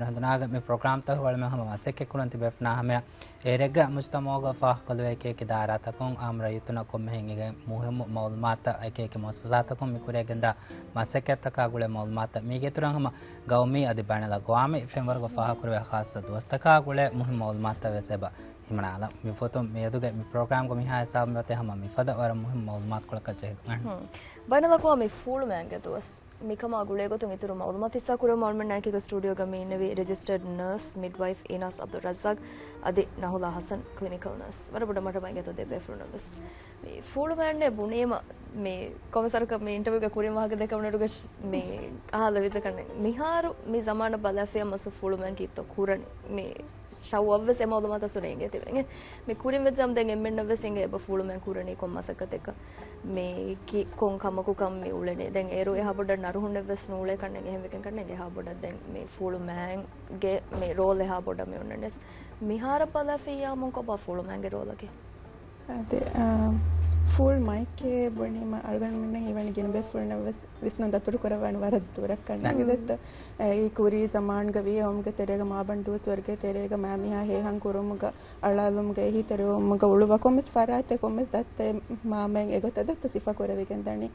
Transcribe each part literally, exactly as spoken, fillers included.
ހަނދުނާގެ މި ޕްރޮގްރާމްތައް ހުޅުމެ ހަމަ މަސައްކަތް ކުރަން ތިބޭފުނާ ހަމަޔަށް އޭރެއްގަ މުޖްތަމަޢުގަ ފާހަގަކޮށްލެވޭ އެކި އެކި ދާއިރާތަކުން އާއްމު ރައްޔިތުންނަށް ކޮންމެހެން އެނގޭ މުހިއްމު މަޢުލޫމާތުތައް އެކި އެކި މުއައްސަސާތަކުން މި ކުރިއަށް ގެންދާ މަސައްކަތްތަކާ ގުޅޭ މަޢުލޫމާތުތައް މީގެ އިތުރަށް ހަމަ ގައުމީ އަދި ބައިނަލްއަގްވާމީ ފެންވަރުގަ ފާހަގަކުރެވޭ ޚާއްޞަ ދުވަސްތަކާ ގުޅޭ މުހިއްމު މަޢުލޫމާތުތައް ވެސް އެބަ ހިމަނާލަން. މި ފޮތުން މިއަދުގެ މި ޕްރޮގްރާމްގަ މިހާ ހިސާބުން ވަތެ ހަމަ މިފަދަ ވަރަށް މުހިއްމު މަޢުލޫމާތުކޮޅަކަށް ޖެހިލުން. ބައިނަލްއަގްވާމީ ފޫޅުމައިގެ ދުވަސް. މިކަމާ ގުޅޭގޮތުން އިތުރު މަޢުލޫމާތު ހިއްސާކުރަމުން އަޅުމެންނާއެކީގަ ސްޓޫޑިއޯގަ މި އިންނެވި ރެޖިސްޓަރޑް ނަރސް މިޑްވައިފް އީނާސް އަބްދުއްރައްޒާޤް އަދި ނަހުލާ ހަސަން ކްލިނިކަލް ނަރސް. ވަރަށް ބޮޑަށް މަރުޙަބާ އިނގޭތޯ ދެބޭފުޅުންނަށް ވެސް. މި ފޫޅުމައިންނޭ ބުނީމަ މި ކޮންމެސްވަރަކަށް މި އިންޓަވިއުގަ ކުރިން ވާހަކަ ދެކެވުނުއިރުގަ މި އަހާލެވިއްޖެ ކަންނޭނގެ. މިހާރު މި ޒަމާނަށް ބަލާފިޔާ މަސް ފޫޅުމައިން ކީއްތޯ ކުރަނީ؟ މި ޝައުއަށްވެސް އެ މަޢުލޫމާތު އަސްލު ނޭނގޭ ތިބެން. މި ކުރިން ވެއްޖާމު ދެން އެންމެންނަށްވެސް އެނގޭ އެބަ ފޫޅުމައިން ކުރަނީ ކޮން މަސައްކަތެއްކަން. މި ކި-، ކޮން ކަމަކުކަން މި އުޅެނީ. ދެން އޭރު އެހާ ބޮޑަށް ނަރުހުންނެއްވެސް ނޫޅޭ ކަންނޭނގެ. އެހެންވެގެން ކަންނޭނގެ އެހާ ބޮޑަށް ދެން މި ފޫޅުމައިންގެ މި ރޯލް އެހާ ބޮޑަށް މި އޮންނަނީސް. މިހާރަށް ބަލާފިއްޔާމުން ކޮބާ ފޫޅުމައިންގެ ރޯލަކީ؟ އަދި، އާ، ފޫޅު މައިކޭ ބުނީމަ އަޅުގަނޑުމެންނަށް ހީވަނީ ގިނަ ބޭފުޅުންނަށް ވެސް ވިސްނުން ދަތުރު ކުރައްވާނެ ވަރަށް ދުރަށް ކަންނޭނގެ ދެއްތަ. އެ، އީ ކުރީ ޒަމާންގަ ވީ އެއުމުގެ ތެރޭގަ މާބަން ދުވަސްވަރުގެ ތެރޭގަ މާ މިހާ ހޭހަން ކުރުމުގަ އަޅާލުމުގެ އެހީތެރިވުމުގަ އުޅުއްވާ ކޮންމެސް ފަރާތެއް ކޮންމެސް ދައްތައެއް މާމައިން އެގޮތަށް ދައްތަ ސިފަ ކުރެވިގެން ދަނީ.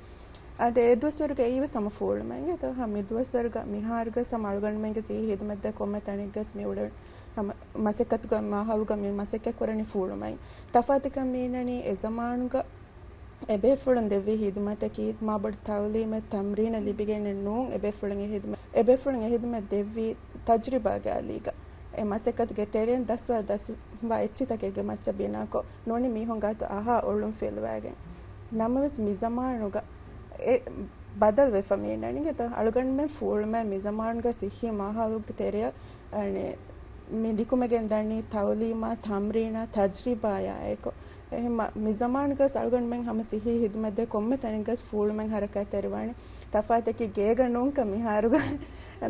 އަދި އެ ދުވަސްވަރުގަ އެއީވެސް ހަމަ ފޫޅުމައިންގެ ތޯ ހަ މި ދުވަސްވަރުގަ މިހާރުގަ ސަމް އަޅުގަނޑުމެންގެ ސިއްހީ ހިދުމަތްދޭ ކޮންމެ ތަނެއްގަސް މި އުޅެން ހަމަ މަސައްކަތުގަ މާހައުލުގަ މި މަސައްކަތް ކުރަނީ ފޫޅުމައިން. ތަފާތަކަށް މީނަނީ އެ ޒަމާނުގަ އެބޭފުޅުން ދެއްވި ހިދުމަތަކީ މާބޮޑު ތައުލީމެއް ތަމްރީނެއް ލިބިގެންނެއް ނޫން. އެބޭފުޅުން އެ ހިދުމަތް، އެބޭފުޅުން އެ ހިދުމަތް ދެއްވީ ތަޖްރިބާގެ އަލީގަ. އެ މަސައްކަތުގެ ތެރެއިން ދަސްވާ ދަސްވާ އެއްޗިތަކެއްގެ މައްޗަށް ބިނާކޮށް ނޫނީ މީހުން ގާތު އަހާ އޮޅުން ފިލުވައިގެން. ނަމަވެސް މިޒަމާނުގަ އެ ބަދަލުވެފަ މީނަނީ ގެތޯ. އަޅުގަނޑުމެން ފޫޅުމައި މިޒަމާނުގަ ސިއްހީ މާހައުލުގެ ތެރެއަށް އަނެ، މި ނިކުމެގެން ދަނީ ތައުލީމާ، ތަމްރީނާ، ތަޖްރިބާޔާ އެކު. އެހެން މި ޒަމާނުގަސް އަޅުގަނޑުމެން ހަމަ ސިއްހީ ހިދުމަތްދޭ ކޮންމެ ތަނެއްގަސް ފޫޅުމެން ހަރަކާތްތެރިވާނެ. ތަފާތަކީ ގޭގަ ނޫންކަން މިހާރުގަ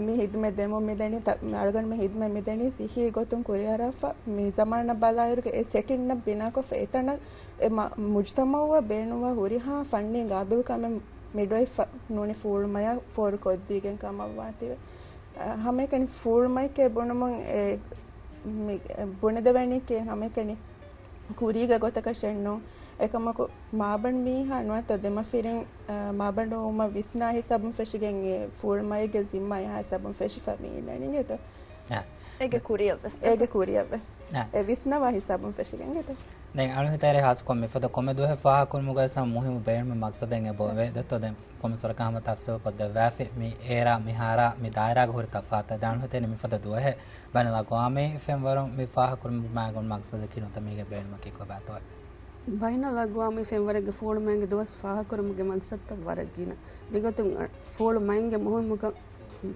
މި ހިދުމަތް ދެމުން މިދަނީ، ތަ-، އަޅުގަނޑުމެން ހިދުމަތް މިދަނީ ސިއްހީ ގޮތުން ކުރިއަރާފަ. މި ޒަމާނަށް ބަލާއިރުގަ އެ ސެޓިންއަށް ބިނާކޮށްފަ އެތަނަށް އެ މަ-، މުޖްތަމައުއަށް ބޭނުންވާ ހުރިހާ ފަންނީ ގާބިލްކަމެއް މިޑްވައިފަށް ނޫނީ ފޫޅުމަޔަށް ފޯރުކޮށްދީގެން ކަމަށްވާތީވެ. އަ، ހަމައެކަނި ފޫޅުމައެކޭ ބުނުމުން އެ، މި، އެ، ބުނެދެވެނީކީ ހަމައެކަނި ކުރީގެ ގޮތަކަށެއް ނޫން. އެކަމަކު މާބަނޑު މީހާ ނުވަތަ ދެމަފިރިން، އަ، މާބަނޑު ވުމަށް ވިސްނާ ހިސާބުން ފެށިގެން އެ ފޫޅުމައިގެ ޒިންމާ އެހާ ހިސާބުން ފެށިފަ މި އިންނަނީ ގެތޯ. އެ. އޭގެ ކުރިއަށްވެސް. އޭގެ ކުރިއަށްވެސް. އެ. އެ ވިސްނަވާ ހިސާބުން ފެށިގެން ގެތޯ. ދެން އަޅުހިތޭރެ ހާއްސަކޮށް މިފަދަ ކޮންމެ ދުވަހެއް ފާހަގަކުރުމުގައި ސަމް މުހިއްމު ބޭނުމެއް މަގްސަދެއް އެބައޮވޭ. ދެއްތޯ ދެން ކޮންމެސްވަރަކަށް ހަމަ ތަފްސީލުކޮށްދެއްވާފި މި އޭރާ މިހާރާ މި ދާއިރާގަ ހުރި ތަފާތު. ދެން އަޅުހިތޭރެ މިފަދަ ދުވަހެއް ބައިނަލްއަގްވާމީ ފެންވަރުން މި ފާހަގަކުރުމުގެ މައިގަނޑު މަގްސަދަކީ ނުވަތަ މީގެ ބޭނުމަކީ ކޮބާތޯއޭ؟ ބައިނަލްއަގްވާމީ ފެންވަރެއްގެ ފޫޅުމައިގެ ދުވަސް ފާހަގަކުރުމުގެ މަގްސަދުތައް ވަރަށް ގިނަ. މިގޮތުން ފޫޅުމައިންގެ މުހިއްމުކަން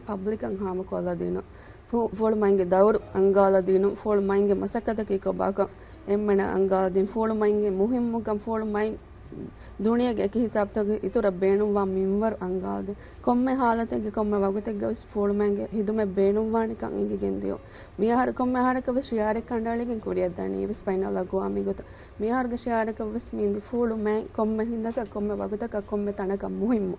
ޕަބްލިކަށް ހާމަކޮށްލަދީނު. ފޫ-، ފޫޅުމައިންގެ ދައުރު އަންގާލަދީނު. ފޫޅުމައިންގެ މަސައްކަތަކީ ކޮބާކަން އެންމެނަށް އަންގާލަދީނު. ފޫޅުމައިންގެ މުހިއްމުކަން ފޫޅުމައިން ދުނިޔޭގެ އެކި ހިސާބުތަކުގެ އިތުރަށް ބޭނުންވާ މިންވަރު އަންގާދޭ. ކޮންމެ ހާލަތެއްގެ ކޮންމެ ވަގުތެއްގަވެސް ފޫޅުމައިންގެ ހިދުމަތް ބޭނުންވާނެކަން އެނގިގެން ދިޔުން. މިއަހަރު ކޮންމެ އަހަރަކަށްވެސް ޝިއާރެއް ކަނޑައެޅިގެން ކުރިއަށްދާނީ އެވެސް ބައިނަލްއަގްވާމީ ގޮތަށް. މިއަހަރުގެ ޝިއާރަކަށްވެސް މި އިންދި ފޫޅުމައިން ކޮންމެ ހިނދަކަށް ކޮންމެ ވަގުތަކަށް ކޮންމެ ތަނަކަށް މުހިއްމު.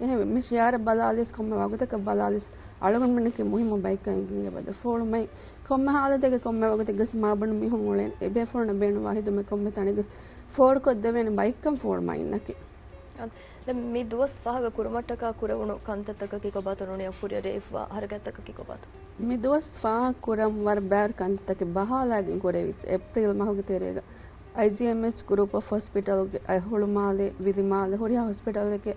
އެހެންވެ، މި ޝިއާރަށް ބަލާލިޔަސް ކޮންމެ ވަގުތަކަށް ބަލާލިޔަސް އަޅުގަނޑުމެންނަކީ މުހިއްމު ބައެއްކަން އެނގިގެން އެބަދޭ. ފޫޅުމައިން ކޮންމެ ހާލަތެއްގެ ކޮންމެ ވަގުތެއްގަސް މާބަނޑު މީހުން އުޅެން އެބޭފުޅުންނަށް ބޭނުންވާ ހިދުމަތް ކޮންމެ ތަނެއްގަ ފޯރުކޮށްދެވޭނެ ބައެއްކަން ފޫޅުމައިންނަކީ. ދެން މި ދުވަސް ފަހަކަށް ކުރުމަށްޓަކާ ކުރެވުނު ކަންތައްތަކަކީ ކޮބާތޯ ނޫނީ ކުރިއަށް ރޭވިފައިވާ ހަރަކާތްތަކަކީ ކޮބާތޯ؟ މި ދުވަސް ފާހަގަ ކުރަން ވަރަށް ބައިވަރު ކަންތައްތަކެއް ބަހާލާގެން ކުރެވިއްޖެ. އޭޕްރީލް މަހުގެ ތެރޭގަ އައިޖީއެމްއެޗް ގްރޫޕް އޮފް ހޮސްޕިޓަލްގެ އަތް ހުޅުމާލޭ، ވިލިމާލެ ހުރިހާ ހޮސްޕިޓަލެކޭ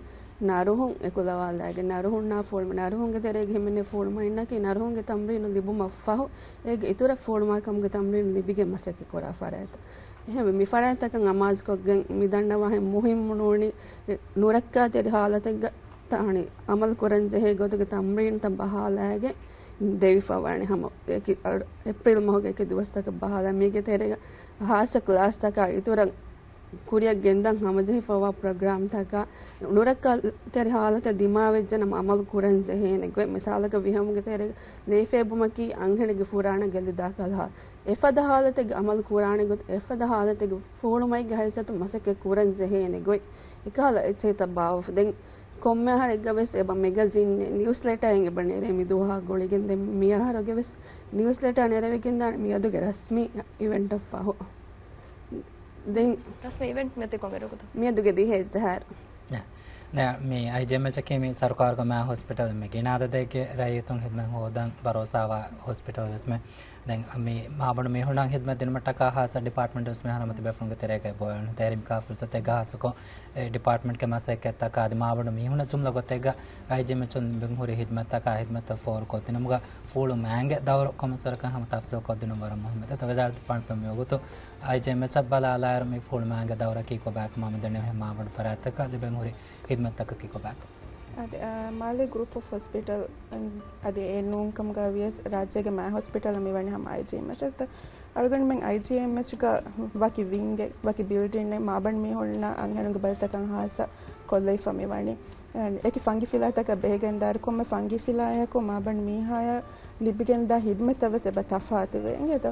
ނަރުހުން އެކުލަވާލާގެން ނަރުހުންނާ ފޫޅު-، ނަރުހުންގެ ތެރޭގަ ހިމެނޭ ފޫޅުމައިންނަކީ ނަރުހުންގެ ތަމްރީނު ލިބުމަށް ފަހު އޭގެ އިތުރަށް ފޫޅުމައިކަމުގެ ތަމްރީނު ލިބިގެން މަސައްކަތް ކުރާ ފަރާތްތައް. އެހެންވެ، މި ފަރާތްތަކަށް އަމާޒުކޮށްގެން މި ދަންނަވާހެން މުހިއްމު ނޫނީ ނުރައްކާތެރި ހާލަތެއްގަ ތާނީ އަމަލު ކުރަން ޖެހޭ ގޮތުގެ ތަމްރީނުތައް ބަހާލާގެން ދެވިފަވާނެ ހަމަ އެކި-، އަ-، އޭޕްރީލް މަހުގެ އެކި ދުވަސްތަކަށް ބަހާލާ މީގެ ތެރޭގަ ހާއްސަ ކްލާސްތަކާ އިތުރަށް ކުރިއަށް ގެންދަން ހަމަޖެހިފައިވާ ޕްރޮގްރާމްތަކާ ނުރައްކާތެރި ހާލަތެއް ދިމާވެއްޖެނަމަ އަމަލު ކުރަން ޖެހޭނެ ގޮތް. މިސާލަކަށް ވިހަމުގެ ތެރޭގަ ލޭފޭބުމަކީ އަންހެނެއްގެ ފުރާނަ ގެއްލި ދާކަލާ. އެފަދަ ހާލަތެއްގެ އަމަލު ކުރާނެ ގޮތް، އެފަދަ ހާލަތެއްގެ ފޫޅުމައިގެ ހައިސިއްޔަތުން މަސައްކަތް ކުރަން ޖެހޭނެ ގޮތް. އެކަހަލަ އެއްޗެހިތައް ބާވަފަ. ދެން ކޮންމެ އަހަރެއްގަ ވެސް އެބަ މެގަޒިން ނިއުސް ލެޓާއެއް އެބަ ނެރޭ މި ދުވަހާ ގުޅިގެން. ދެން މި އަހަރުގެ ވެސް ނިއުސް ލެޓާ ނެރެވިގެން ދާނެ މިއަދުގެ ރަސްމީ އިވެންޓަށް ފަހު. ދެން ރަސްމީ އިވެންޓް މިއޮތީ ކޮން އިރަކުތަ؟ މިއަދުގެ ދިހައެއް އަހަރު. ނަ، މި އައިޖީއެމްއެޗަކީ މި ސަރުކާރުގެ މާ ހޮސްޕިޓަލް މި ގިނަ އަދަދެއްގެ ރައްޔިތުން ހިދްމަތް ހޯދަން ބަރޯސާވާ ހޮސްޕިޓަލް ވެސް މެ. ދެން މި މާބަނޑު މީހުންނަށް ހިދްމަތް ދިނުމަށްޓަކާ ހާއްސަ ޑިޕާޓްމަންޓް ވެސް މިހާރު ހަމަ ތިބޭފުޅުންގެ ތެރޭގައި ބޮއެވެން. ތެރިމްކާ ފުރުސަތެއްގަ ހާއްސަކޮށް އެ ޑިޕާޓްމަންޓްގެ މަސައްކަތްތަކާ އަދި މާބަނޑު މީހުންނަށް ޖުމްލަ ގޮތެއްގަ އައިޖީއެމްއެޗުން ބިން ހުރި ހިދްމަތްތަކާ ހިދްމަތްތައް ފޯރުކޮށްދިނުމުގަ ފޫޅު މާތްގެ ދައުރު ކޮންމެސް ވަރަކަށް ހަމަ ތަފްސީލްކޮށްދިނުން ވަރަށް މުހިއްމު. ދެން ވެދާރަތި ފާންޕެ މިވަގުތު އައިޖީއެމްއެޗަށް ބަލާއިރު މި ފޫޅު މާތްގެ ދައުރަކީ ކޮބާކަމާ މިދެންނެވިހެން މާބަނޑު ފަރާތްތަކަށް ލިބެން ހުރި ހިދްމަތްތަކަކީ ކޮބާކަން. އަދި، އާ، މާލޭ ގްރޫޕް އޮފް ހޮސްޕިޓަލް، އަދި އެ ނޫންކަމުގަ ވިޔަސް ރާއްޖޭގެ މާ ހޮސްޕިޓަލަށް މިވަނީ ހަމަ އައިޖީއެމްއެޗަށް. އަޅުގަނޑުމެން އައިޖީއެމްއެޗުގަ ވަކި ވިންގެއް، ވަކި ބިލްޑިންއެއް މާބަނޑު މީހުންނަށް އަންހެނުންގެ ބަލިތަކަށް ހާއްސަ ކޮށްލައިފަ މިވަނީ. އެކި ފަންގިފިލާތަކަށް ބެހިގެންދާއިރު ކޮންމެ ފަންގިފިލާޔަކު މާބަނޑު މީހާޔަށް ލިބިގެންދާ ހިދްމަތްތައް ވެސް އެބަ ތަފާތުވޭ އިނގޭތޯ.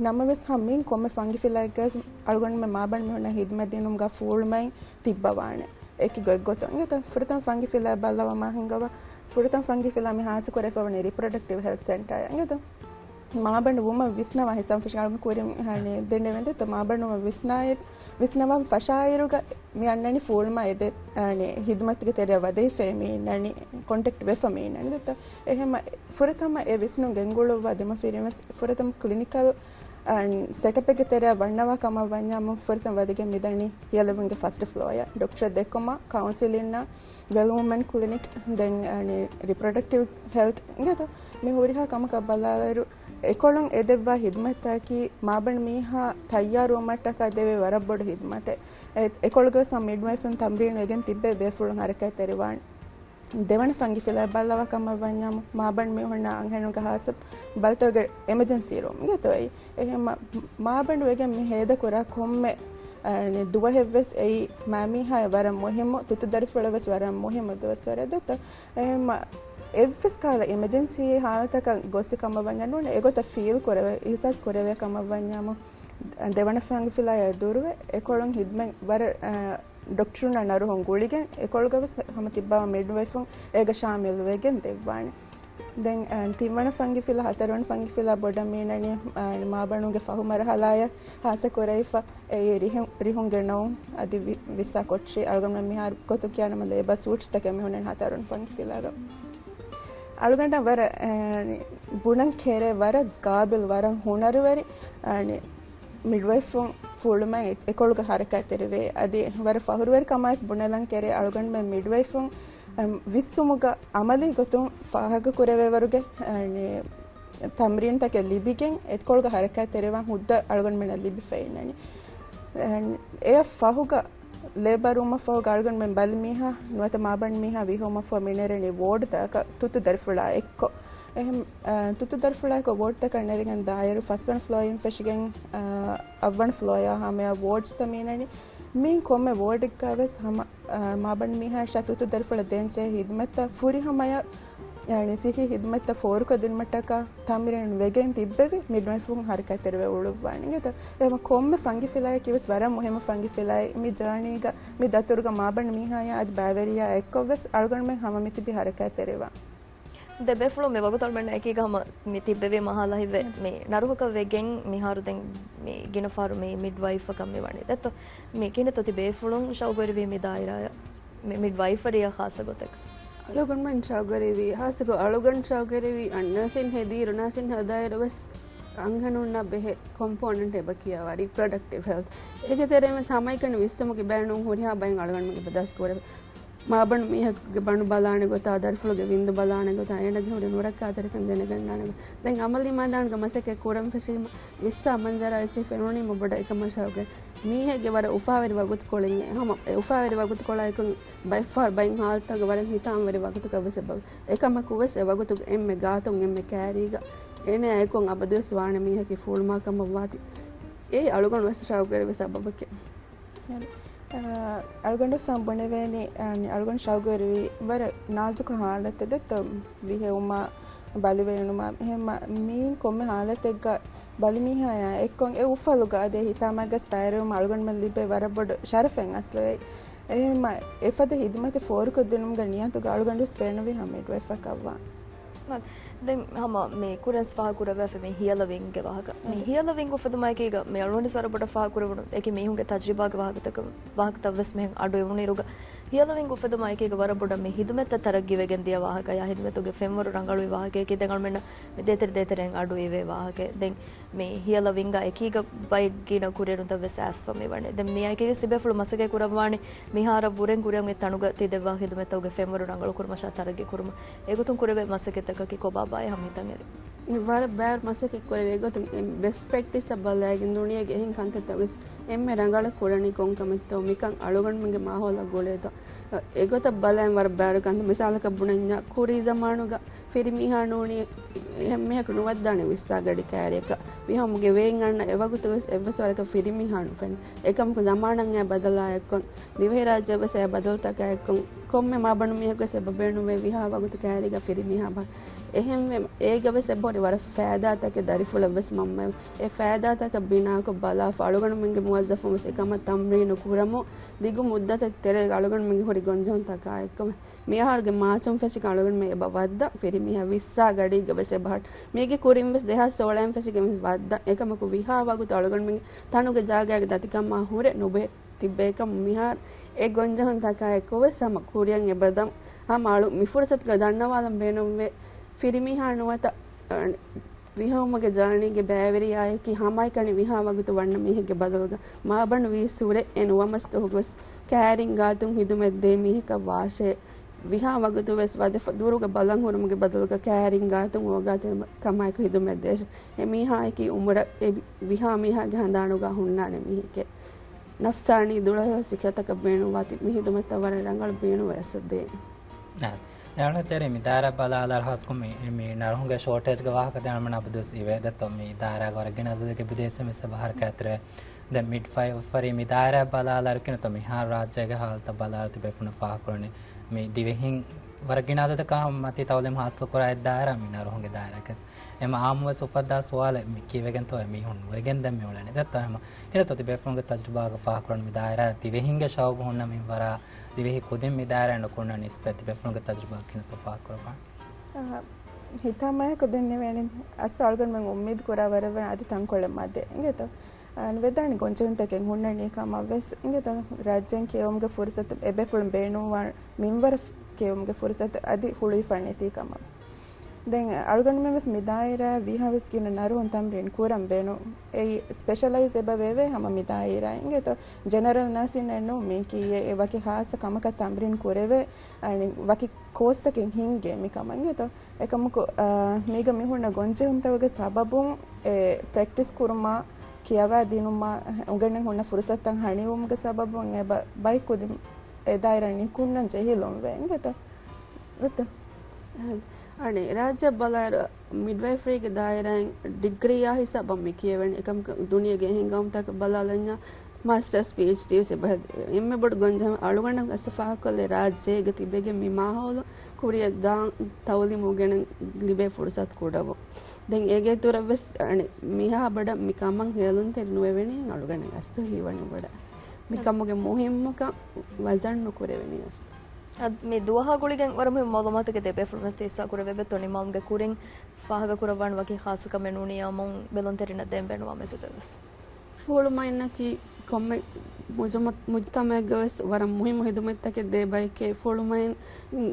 ނަމަވެސް ހަމަ މިން ކޮންމެ ފަންގިފިލާއެއްގަސް އަޅުގަނޑުމެން މާބަނޑު މީހުންނަށް ހިދްމަތް ދިނުމުގަ ފޫޅުމައިން ތިއްބަވާނެ. އެކި ގޮތްގޮތުން އިނގޭތަ؟ ފުރަތަމަ ފަންގިފިލާ ބައްލަވަމާ ހިނގަވާ. ފުރަތަމަ ފަންގިފިލާ މި ހާއްސަ ކުރެވިފަވަނީ ރިޕްރޮޑަކްޓިވް ހެލްތް ސެންޓާ އިނގޭތަ؟ މާބަނޑު ވުމަށް ވިސްނަވާ ހިސާބުން ފެށިގެން އަޅުގަނޑު ކުރިން ދެންނެވެންދެތަ؟ މާބަނޑު ވުމަށް ވިސްނާއިރު، ވިސްނަވާ ފަށާއިރުގަ މި އަންނަނީ ފޫޅުމާ އެދެ، އަނެ، ހިދުމަތުގެ ތެރެއަށް ވަދެފަ މި އިންނަނީ، ކޮންޓެކްޓް ވެފަ މި އިންނަނީ ދެތަ؟ އެހެމަ ފުރަތަމަ އެ ވިސްނުން ގެންގުޅުއްވާ ދެމަފިރިން ވެސް ފުރަތަމަ ކްލިނިކަލް އަން ސެޓަޕެއްގެ ތެރެއަށް ވަންނަވާ ކަމަށް ވަންޏާމު ފުރަތަމަ ވަދެގެން މިދަނީ ހިޔަލެވުންގެ ފަސްޓް ފްލޯއަށް ޑޮކްޓަރ ދެއްކުމަށް ކައުންސިލިންނާ ވެލް ވުމެން ކްލިނިކް ދެން އަނި ރިޕްރޮޑަކްޓިވް ހެލްތް އިނގޭތޯ؟ މި ހުރިހާ ކަމަކަށް ބަލާލިއިރު އެކޮޅުން އެދެއްވާ ހިދުމަތްތަކީ މާބަނޑު މީހާ ތައްޔާރުވުމަށްޓަކާ ދެވޭ ވަރަށް ބޮޑު ހިދުމަތެއް. އެ، އެކޮޅުގަވެސް ހަމަ މިޑްވައިފުން ތަމްރީން ވެގެން ތިއްބެވި ބޭފުޅުން ހަރަކާތްތެރިވާން. ދެވަނަ ފަންގިފިލާ ބައްލަވާ ކަމަށް ވަންޏާމު، މާބަނޑު މީހުންނާ އަންހެނުންގެ ހާއްސަ ބަލިތަކުގެ އެމަޖެންސީ ރޫމް އިނގޭތޯ އެއީ. އެހެން މާ، މާބަނޑު ވެގެން މި ހޭދަކުރާ ކޮންމެ، އަ، ދުވަހެއްވެސް އެއީ މާމީހާއަށް ވަރަށް މުހިއްމު، ތުތު ދަރިފުޅަށް ވެސް ވަރަށް މުހިއްމު ދުވަސްވަރެއް ދެތޯ. އެހެން މާ، އެއްވެސް ކަހަލަ އެމަޖެންސީ ހާލަތަކަށް ގޮއްސި ކަމަށް ވަންޏާ ނޫން އެގޮތަށް ފީލް ކުރެވޭ، އިހްސާސް ކުރެވޭ ކަމަށް ވަންޏާމު، ދެވަނަ ފަންގިފިލާއާ ދުރުވެ އެކޮޅުން ހިދުމަތް ވަރަށް، އަ، ޑޮކްޓަރުންނާ ނަރުހުން ގުޅިގެން އެކޮޅުގަވެސް ހަމަ ތިއްބާ މިޑްވައިފުން އޭގަ ޝާމިލް ވެގެން ދެއްވާނެ. ދެން، އަ، ތިންވަނަ ފަންގިފިލާ، ހަތަރުވަނަ ފަންގިފިލާ ބޮޑަށް މީނަނީ، އަ، މާބަނޑުގެ ފަހު މަރުހަލާއަށް ހާއްސަ ކުރެވިފަ އެއީ ރިހު، ރިހުންގެ ނައުން އަދި ވި، ވިއްސާ ކޮޓަރި. އަޅުގަނޑުމެން މިހާރު ގޮތުން ކިޔާނަމަ ލޭބާ ސޫޓްސްތަކެއް މި ހުންނަނީ ހަތަރުވަނަ ފަންގިފިލާގަ. އަޅުގަނޑަށް ވަރަށް، އަ، ބުނަން ކެރޭ ވަރަށް ގާބިލް ވަރަށް ހުނަރުވެރި، އަ، މިޑްވައިފުން ފުޅުމައި އެކޮޅުގަ ހަރަކާތްތެރިވޭ. އަދި ވަރަށް ފަހުރުވެރިކަމާއެކު ބުނެލަން ކެރޭ އަޅުގަނޑުމެން މިޑްވައިފުން، އަ، ވިއްސުމުގަ އަމަލީ ގޮތުން ފާހަގަކުރެވޭވަރުގެ، އަ، ތަމްރީންތަކެއް ލިބިގެން އެކޮޅުގަ ހަރަކާތްތެރިވާން ހުއްދަ އަޅުގަނޑުމެންނަށް ލިބިފައި އިންނަނީ. އެ، އެއަށް ފަހުގަ ލޭބާ ރޫމަށްފަހު އަޅުގަނޑުމެން ބަލި މީހާ ނުވަތަ މާބަނޑު މީހާ ވީހުވުމަށްފަހު މިނެރެނީ ވޯޑްތަކަށް ތުއްތު ދަރިފުޅާ އެއްކޮށް. އެހެން، އަ، ތުއްތު ދަރިފުޅާއެއްކޮށް ވޯޑްތަކަށް ނެރިގެން ދާއިރު ފަސްވަނަ ފްލޯއިން ފެށިގެން، އަ، އަށްވަނަ ފްލޯއާ ހަމަޔަށް ވޯޑްސްތައް މީނަނީ. މީން ކޮންމެ ވޯޑެއްގަ ވެސް ހަމަ، އަ، މާބަނޑު މީހާއަށާ ތުއްތު ދަރިފުޅަށް ދޭންޖެހޭ ހިދުމަތްތައް ފުރިހަމަޔަށް ޔަޢުނީ ސިއްހީ ހިދުމަތްތައް ފޯރުކޮށްދިނުމަށްޓަކާ ތަމްރީނު ވެގެން ތިއްބެވި މިޑްވައިފުން ހަރަކާތްތެރިވެ އުޅުއްވާނެ އިނގޭތޯ. އެހެމަ ކޮންމެ ފަންގިފިލާއަކީ ވެސް ވަރަށް މުހިއްމު ފަންގިފިލާއެއް. މި ޖާނީގަ މި ދަތުރުގަ މާބަނޑު މީހާޔާ އަދި ބައިވެރިޔާ އެއްކޮށް ވެސް އަޅުގަނޑުމެން ހަމަ މިތިބީ ހަރަކާތްތެރިވާން. ދެ ބޭފުޅުން މި ވަގުތު އަޅުމެންނަށް އެކީގަ ހަމަ މި ތިއްބެވި މަހާލަ ހިތްވެ މި ނަރުހަކަށް ވެގެން މިހާރު ދެން މި ގިނަ ފަހަރު މި މިޑްވައިފަކަށް މި ވަނީ. ދެއްތޯ؟ މި ކިހިނެއްތޯ ތި ބޭފުޅުން ޝައުގުވެރިވީ މި ދާއިރާއަށް؟ މި މިޑްވައިފަރީއަށް ޚާއްޞަ ގޮތަކަށް. އަޅުގަނޑުމެން ޝައުގުވެރިވީ، ޚާއްޞަކޮށް އަޅުގަނޑު ޝައުގުވެރިވީ އަން ނަރސިން ހެދިއިރު، ނަރސިން ހަދާއިރު ވެސް އަންހެނުންނަށް ބެހޭ ކޮމްޕޯނެންޓް އެބަ ކިޔާވާ ރީޕްރޮޑަކްޓިވް ހެލްތް. އޭގެ ތެރެއިން ވެސް ހަމައެކަނި ވިއްސުމުގެ ބޭނުން ހުރިހާ ބައެއް އަޅުގަނޑުމެން އެބަ ދަސްކުރޭ. މާބަނޑު މީހަކުގެ ބަނޑު ބަލާނެ ގޮތާ، ދަރިފުޅުގެ ވިންދު ބަލާނެ ގޮތާ، އޭނަގެ ހުރި ނުރައްކާތެރިކަން ދެނެގަންނާނެ ގޮތް. ދެން އަމަލީ މައިދާނުގަ މަސައްކަތް ކުރަން ފެށީމަ، ވިއްސާ މަންޒަރާ އެއްޗެއް ފެނުނީމަ ބޮޑަށް އެކަމަށާ ގޮތް. މީހެއްގެ ވަރަށް އުފާވެރި ވަގުތުކޮޅެއް ހަމަ އެ އުފާވެރި ވަގުތުކޮޅާއެކު ބައެއްފަހަރު ބައެއް ހާލަތުތަކުގަ ވަރަށް ހިތާމަވެރި ވަގުތަކަށް ވެސް އެބަ. އެކަމަކު ވެސް އެ ވަގުތުގެ އެންމެ ގާތުން އެންމެ ކައިރީގަ އޭނަޔާ އެކު އަބަދުވެސް ވާނެ މީހަކީ ފޫޅުމާ ކަމަށް ވާތީ. އެއީ އަޅުގަނޑު ވެސް ޝައުގުވެރި ވެސް ސަބަބަކީ. އަ، އަޅުގަނޑު ސަމް ބުނެވޭނީ، އަ، އަޅުގަނޑު ޝައުގުވެރިވީ ވަރަށް ނާޒުކު ހާލަތެއް ދެއްތޯ ވިހެއުމާ، ބަލިވެއުނުމާ، އެހެން މީން ކޮންމެ ހާލަތެއްގަ ބަލިމީހާޔާ އެއްކޮށް އެ އުފަލުގަ އަދި ހިތާމައިގަސް ބައިވެރިވުމަށް އަޅުގަނޑުމެން ލިބޭ ވަރަށް ބޮޑު ޝަރަފެއް އަސްލު އެއީ. އެހެންމަ އެފަދަ ހިދުމަތެއް ފޯރުކޮށްދިނުމުގެ ނިޔަތުގަ އަޅުގަނޑުވެސް ބޭނުންވީ ހަމަ މިޑްވައިފަކަށްވާން. މަ-، ދެން ހަމަ މި ކުރިން ފާހަގަކުރެވޭފަ މި ހިޔަލަ ވިންގެ ވާހަކަ. މި އަދި. ހިޔަލަ ވިން އުފެދުމާއެކީގަ މި އަޅުގަނޑު ވަރަށް ބޮޑަށް ފާހަގަކުރެވުނު އެކި މީހުންގެ ތަޖްރިބާގެ ވާހަކަތަކަށް، ވާހަކަތައްވެސް މިހެން އަޑު އިވުނު އިރުގަ، ހިޔަލަ ވިން އުފެދުމާއެކީގަ ވަރަށް ބޮޑަށް މި ހިދުމަތްތައް ތަރައްގީވެގެން ދިޔަ ވާހަކަ ޔާ ހިދުމަތުގެ ފެންވަރު ރަނގަޅުވި ވާހަކައެކީ ދެން އަޅުމެންނަށް މި ދޭތެރެ ދޭތެރެއިން އަޑު އިވޭ ވާހަކައެއް. ދެން މި ހިޔަލަ ވިންގާ އެކީގަ ބައެއް ގިނަ ކުރިއެރުންތައް ވެސް އައިސްފަ މި ވަނީ. ދެން މިއާއެކީގަސް ތިބޭފުޅުން މަސައްކަތް ކުރައްވާނީ މިހާރަށް ވުރެން ކުރިއަށް އޮތް ތަނުގަ ތި ދެއްވާ ހިދުމަތްތަކުގެ ފެންވަރު ރަނގަޅު ކުރުމަށާ ތަރައްގީ ކުރުމަށް. އެގޮތުން ކުރެވޭ މަސައްކަތްތަކަކީ ކޮބާ ބާއޭ ހަމަ ހިތަށް އެރި. އެ ވަރަށް ބާރު މަސައްކަތް ކުރެވޭ އެގޮތުން އެ ބެސްޓް ޕްރެކްޓިސްއަށް ބަލައިގެން ދުނިޔޭގެ އެހެން ކަންތައްތައް ވެސް އެންމެ ރަނގަޅަށް ކުރަނީ ކޮން ކަމެއްތޯ މިކަން އަޅުގަނޑުމެންގެ މާހައުލަށް ގުޅޭތޯ. އެގޮތަށް ބަލައިން ވަރަށް ބާރު ކަންތައް މިސާލަކަށް ބުނަންޏާ ކުރީ ޒަމާނުގަ ފިރިމީހާ ނޫނީ އެހެންމީހަކު ނުވައްދާނެ ވިއްސާ ގަޑި ކައިރިއަކަށް. މިހާ މުގެ ވޭން އަންނަ އެވަގުތުވެސް އެއްވެސް ވަރަކަށް ފިރިމީހާ ނުފެންނަ. އެކަމަކު ޒަމާނަށް އެ ބަދަލާ އެއްކޮން، ދިވެހިރާއްޖެވެސް އެ ބަދަލުތަކާ އެއްކޮން، ކޮންމެ މާބަނޑު މީހަކުވެސް އެބަ ބޭނުންވޭ ވިހާ ވަގުތު ކައިރީގަ ފިރިމީހާ ބަ-، އެހެންވެ، އޭގަވެސް އެބަހުރި ވަރަށް ފައިދާތަކެއް ދަރިފުޅަށްވެސް މަންމަ އެ ފައިދާތަކަށް ބިނާކޮށް ބަލާފަ އަޅުގަނޑުމެންގެ މުވައްޒަފުންވެސް އެކަމަށް ތަމްރީނު ކުރަމުން ދިގު މުއްދަތެއް ތެރޭގަ އަޅުގަނޑުމެންގެ ހުރި ގޮންޖެހުންތަކާ އެއްކޮށް މިއަހަރުގެ މާޗުން ފެށިގެން އަޅުގަނޑުމެން އެބަ ވައްދާ ފިރިމީހާ ވިއްސާ ގަޑީގަ ވެސް އެބަހައްޓާ. މީގެ ކުރިން ވެސް ދެހާސް ސޯޅައިން ފެށިގެން ވެސް ވައްދާ. އެކަމަކު ވިހާ ވަގުތު އަޅުގަނޑުމެންގެ ތަނުގެ ޖާގައިގެ ދަތިކަމާ ހުރެ ނުބެ ތިއްބެ. އެކަމު މިހާރު އެ ގޮންޖެހުންތަކާ އެއްކޮށް ވެސް ހަމަ ކުރިއަށް އެބަދަން ހަމަ އަޅު މި ފުރުސަތުގަ ދަންނަވާލަން ބޭނުންވޭ. ފިރިމީހާ ނުވަތަ ވިހައުމުގެ ޖާނީގެ ބައިވެރިޔާއަކީ ހަމައެކަނި ވިހާ ވަގުތު ވަންނަ މީހެއްގެ ބަދަލުގަ މާބަނޑު ވީސް ހުރެ އެ ނުވަމަސް ދުވަހުގަވެސް ކައިރިން ގާތުން ހިދުމަތް ދޭ މީހަކަށް ވާށޭ. ވިހާ ވަގުތުވެސް ވަދެފަ ދުރުގަ ބަލަން ހުރުމުގެ ބަދަލުގަ ކައިރިން ގާތުން އޯގާތެރި ކަމާއެކު ހިދުމަތް ދޭށޭ. އެ މީހާއަކީ އުމުރަށް އެ ވިހާ މީހާގެ ހަނދާނުގަ ހުންނާނެ މީހެކޭ. ނަފްސާނީ ދުޅަހެޔޮ ސިކަތަކަށް ބޭނުންވާތީ މި ހިދުމަތްތައް ވަރަށް ރަނގަޅަށް ބޭނުންވެ އަސް ދޭ. އަ، ދެން ތެރޭ މި ދާއިރާ ބަލާލާ ހާސްކޮށް މި، މި ނަރުހުންގެ ޝޯޓޭޖްގެ ވާހަކަ ދެން އަޅުމެން އަބަދުވެސް އިވޭ ދެއްތޯ މި ދާއިރާގެ ވަރަށް ގިނަ އަދަދެއްގެ ބިދޭސް މިސް އެބަހަރަކާތެރެވޭ. ދެން މިޑްވައިފަރީ މި ދާއިރާ ބަލާލާ ކިނުތޯ މިހާރު ރާއްޖޭގެ ހާލަތައް ބަލާލާ ތިބޭފުޅުން ފާހަގަކުރަނީ މި ދިވެހިން ވަރަށް ގިނަ އަދަދަކާ މަތީ ތައުލީމް ހާސިލް ކުރާ އެއް ދާއިރާ މި ނަރުހުންގެ ދާއިރާގެ އެމަ އާއްމުވެސް އުފައްދާ ސުވާލެއް މި ކީއްވެގެންތޯ އެ މީހުން ނުވެގެން ދެން މި އުޅެނީ. ދެއްތޯ ހަމަ ކިނަތޯ ތިބޭފުޅުންގެ ތަޖުރިބާގަ ފާހަގަކުރަން މި ދާއިރާ ދިވެހިންގެ ޝައުގު ހުންނަ މިންވަރާ ދިވެހި ކުދިން މި ދާއިރާ ނުކުންނަ ނިސްބަތް ތިބޭފުޅުންގެ ތަޖުރިބާ ކިނަތޯ ފާހަގަކުރައްވާނެ. އަހަ، ހިތާމަޔަކު ދެންނެވޭނެ އަސް އަޅުގަނޑުމެން އުއްމީދު ކުރާ ވަރަށް ވަން އަދި ތަންކޮޅެއް މަދެ އިނގޭތޯ. އަ، ވެދާނެ ގޮންޖެހުންތަކެއް ހުންނަނީ ކަމަށް ވެސް އިނގޭތޯ. ރާއްޖޭން ކިޔެވުމުގެ ފުރުސަތު އެބޭފުޅުން ބޭނުންވާ މިންވަރަށް ކިޔެވުމުގެ ފުރުސަތު އަދި ހުޅުވިފަ ނެތީ ކަމަށް. ދެން އަޅުގަނޑުމެން ވެސް މި ދާއިރާ ވީހާވެސް ގިނަ ނަރުހުން ތަމްރީން ކުރަން ބޭނުން. އެއީ ސްޕެޝަލައިޒް އެބަ ވެވޭ ހަމަ މި ދާއިރާ އިނގޭތޯ. ޖެނެރަލް ނާސިން ނޫން މީކީ އެ ވަކި ހާއްސަ ކަމަކަށް ތަމްރީން ކުރެވޭ، އަނެއް ވަކި ކޯސްތަކެއް ހިންގޭ މި ކަމަށް އިނގޭތޯ. އެކަމަކު، އާ، މީގަ މި ހުންނަ ގޮންޖެހުންތަކުގެ ސަބަބުން އެ ޕްރެކްޓިސް ކުރުމާ، ކިޔަވާ ދިނުމާ، އުނގެނެން ހުންނަ ފުރުސަތުތައް ހަނިވުމުގެ ސަބަބުން އެބަ ބައި ކުދިން އެ ދާއިރާ ނިކުންނަން ޖެހިލުންވޭ އިނގޭތޯ. ރުތު. އަނެއް ރާއްޖެ ބަލާއިރު މިޑްވައިފަރީގެ ދާއިރާއިން ޑިގްރީއާ ހިސާބަށް މި ކިޔެވެނީ. އެކަމަކު ދުނިޔޭގެ އެހެން ގައުމުތަކަށް ބަލާލަންޏާ މާސްޓަރސް، ޕީއެޗްޑީ ވެސް އެބަ ހެދި. އެންމެ ބޮޑު ގޮންޖެހުން އަޅުގަނޑަށް އަސް ފާހަގަކޮށްލޭ ރާއްޖޭގެ ތިބެގެން މި މާހައުލު ކުރިއަށް ދާން ތައުލީމު އުނގެނެން ލިބޭ ފުރުސަތު ކުޑަވުން. ދެން އޭގެ އިތުރަށް ވެސް އަނެއް މިހާ ބޮޑަށް މި ކަމަށް ހޭލުންތެރި ނުވެވެނީ އަޅުގަނޑަށް އަސްތު ހީވަނީ ބޮޑަށް. މި ކަމުގެ މުހިއްމުކަން ވަޒަން ނުކުރެވެނީ އަސްތު. އަދި މި ދުވަހާ ގުޅިގެން ވަރަށް މުހިއްމު މައުލޫމާތުތަކެއް ދޭ ބޭފުޅުން ވެސް ހިއްސާ ކުރެވޭ ދެއްތޯ ނިމާމުގެ ކުރިން ފާހަގަކުރައްވާން ވަކި ޚާއްޞަ ކަމެއް ނޫނީ އަމުން ބެލުންތެރިންނަށް ދޭން ބޭނުންވާ މެސެޖެއް ވެސް. ފުހުޅުމައިންނަކީ ކޮންމެ މުޖުމަ-، މުޖުތަމައެއްގަވެސް ވަރަށް މުހިއްމު ހިދުމަތްތަކެއް ދޭ ބައެކޭ. ފުހުޅުމައިން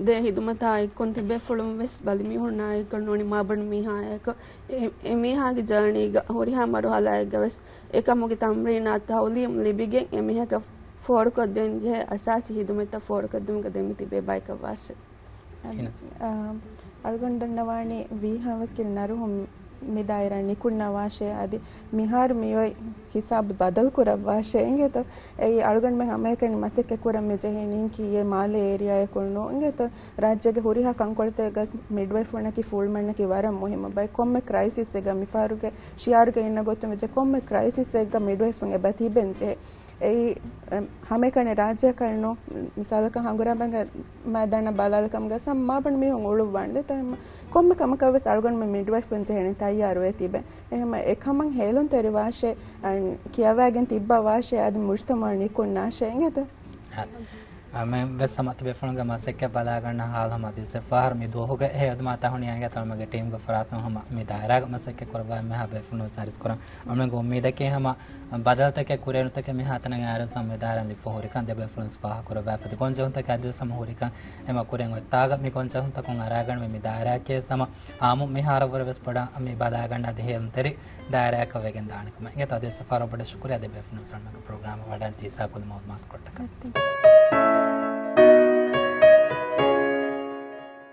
ދޭ ހިދުމަތާ އެއްކޮން ތިބޭފުޅުން ވެސް ބަލިމީހުންނާއެކު ނޫނީ މާބަނޑު މީހާއެކު އެ، އެ މީހާގެ ޖާނީގަ ހުރިހާ މަރުހަލާއެއްގަވެސް އެކަމުގެ ތަމްރީނާ ތައުލީމް ލިބިގެން އެމީހަކަށް ފޯރުކޮށްދޭން ޖެހޭ އަސާސީ ހިދުމަތްތައް ފޯރުކޮށްދިނުމުގަ ދެމިތިބޭ ބަޔަކަށް ވާށޭ. އަ، އަޅުގަނޑު ދަންނަވާނީ ވީހާވެސް ގިނަ ނަރުހުން މި ދާއިރާ ނިކުންނަވާށޭ، އަދި މިހާރު މިއޮތް ހިސާބު ބަދަލު ކުރައްވާށޭ އިނގޭތޯ. އެއީ އަޅުގަނޑުމެން ހަމައެކަނި މަސައްކަތް ކުރަން މި ޖެހޭ ނީކީ އެ މާލޭ އޭރިއާއަކުން ނޫން އިނގޭތޯ. ރާއްޖޭގެ ހުރިހާ ކަންކޮޅުތަކަށް މިޑްވައިފުންނަކީ ފުހުޅުމައިންނަކީ ވަރަށް މުހިއްމު ބައެއް. ކޮންމެ ކްރައިސިސްއެއްގަ މިފަހަރުގެ ޝިއާރުގަ އިންނަ ގޮތުން ވެއްޖެ ކޮންމެ ކްރައިސިސްއެއްގަ މިޑްވައިފުން އެބަ ތިބެން ޖެހޭ. އެއީ، އެ، ހަމައެކަނި ރާއްޖެއަކަށް ނޫން، މިސާލަކަށް ހަނގުރާމައިގެ މައިދާނަށް ބަލާލި ކަމުގަ ސަމް މާބަނޑު މީހުން އުޅުއްވާނެ. ދެތަ ހަމަ ކޮންމެ ކަމަކަށް ވެސް އަޅުގަނޑުމެން މިޑްވައިފުން ޖެހޭނެ ތައްޔާރުވެ ތިބެ. އެހެމަ އެކަމަށް ހޭލުންތެރިވާށޭ، އަން ކިޔަވައިގެން ތިއްބަވާށޭ، އަދި މުޖުތަމައު ނިކުންނާށޭ އިނގޭތަ؟ އަ، މެން ވެސް ހަމަ ތިބޭފުޅުންގެ މަސައްކަތް ބަލާގަންނަ ހާލު ހަމަ އަދި އެއްފަހަރު މި ދުވަހުގެ އެހެ އަދުމާ ތަހުނިޔާގެ ތަޅުމެގެ ޓީމްގެ ފަރާތުން ހަމަ މި ދާއިރާގެ މަސައްކަތް ކުރައްވާ އެންމެހާ ބޭފުޅުން ސާރިސް ކުރަން އަމެންގެ އުއްމީދަކީ ހަމަ ބަދަލުތަކެއް ކުރިއެރުންތަކެއް މިހާތަނަށް އާރު ސަމް މި ދާއިރާ ލިބިފަ ހުރިކަން ދެބޭފުޅުން ފާހަ ކުރައްވާފަ ގޮންޖެހުންތަކެއް އަދިވެސް ހަމަ ހުރިކަން އެމަ ކުރިން އޮތްތާގަ މި ގޮންޖެހުންތަކުން އަރާގަނޑު މި ދާއިރާއަކީ ހަމަ އާއްމު މިހާރަށްވުރެ ވެސް ބޮޑަށް މި ބަލާގަންނަ އަދި ހޭލުންތެރި ދާއިރާއަކަށް ވެގެން ދާނެ ކަމަށް. އިނގޭތޯ އަދި އެއްފަހަރު ބޮޑަށް ޝުކުރިއްޔާ ދެބޭފުޅުން ސަލްމަގެ ޕްރޮގްރާމަށް ވަޑަން ތީސާ ކުލުމަށް މާތު ކޮށްޓަކަށް.